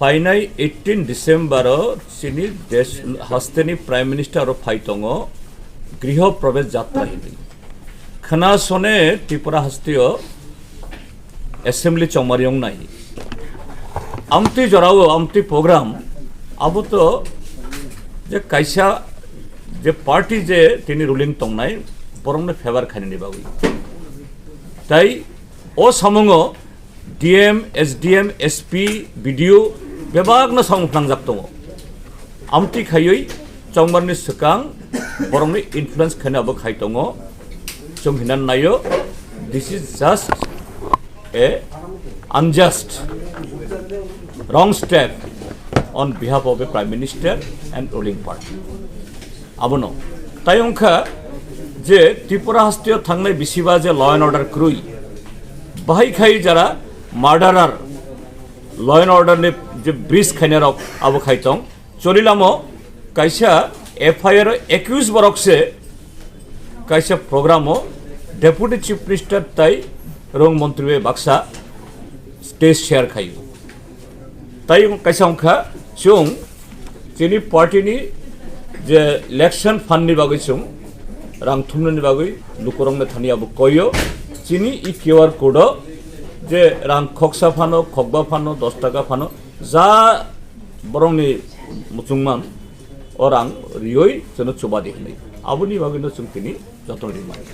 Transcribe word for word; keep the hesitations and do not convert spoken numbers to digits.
Painai eighteen December o chini desh hasteni Prime Minister o phai tongo griho probesh jatra hinwi. Khna sone Tripura hasteo assembly chongmari wngnai. Amtwi jorao amtwi program abo to je kaisa je party je tini ruling tongnai borokno favor khainani bagwi. Tai o samungo D M, S D M, S P, B D O bebakno samung phnangjak tongo. Amtwi khaiwi chongmarni swkang borokni influence khaina abo khai tongo. Chwng hinan naio, this is just a unjust, wrong step on behalf of a Prime Minister and ruling party. Abono tai wngkha je Tripura hasteo thangnai bisiba je law and order kwrwi, bahai khai jara murderer, law and order ni je breach khainai rok abo khai tong. Cholilamo kaisa F I R o accused borok se kaisa program o Deputy Chief Minister tai rong montri bai baksa stage share khaio. Tai kaisa wngkha chwng chini party ni je election fund ni bagwi chwng rang thumnani bagwi lukurokno thani abo koio. Chini e Q R code o je rang khoksa phano, khokba phano, dos taka phano, ja borokni muchungman o rang rioi chwngno chubadi hinwi. Aboni bagwino chwng tini joto rimani.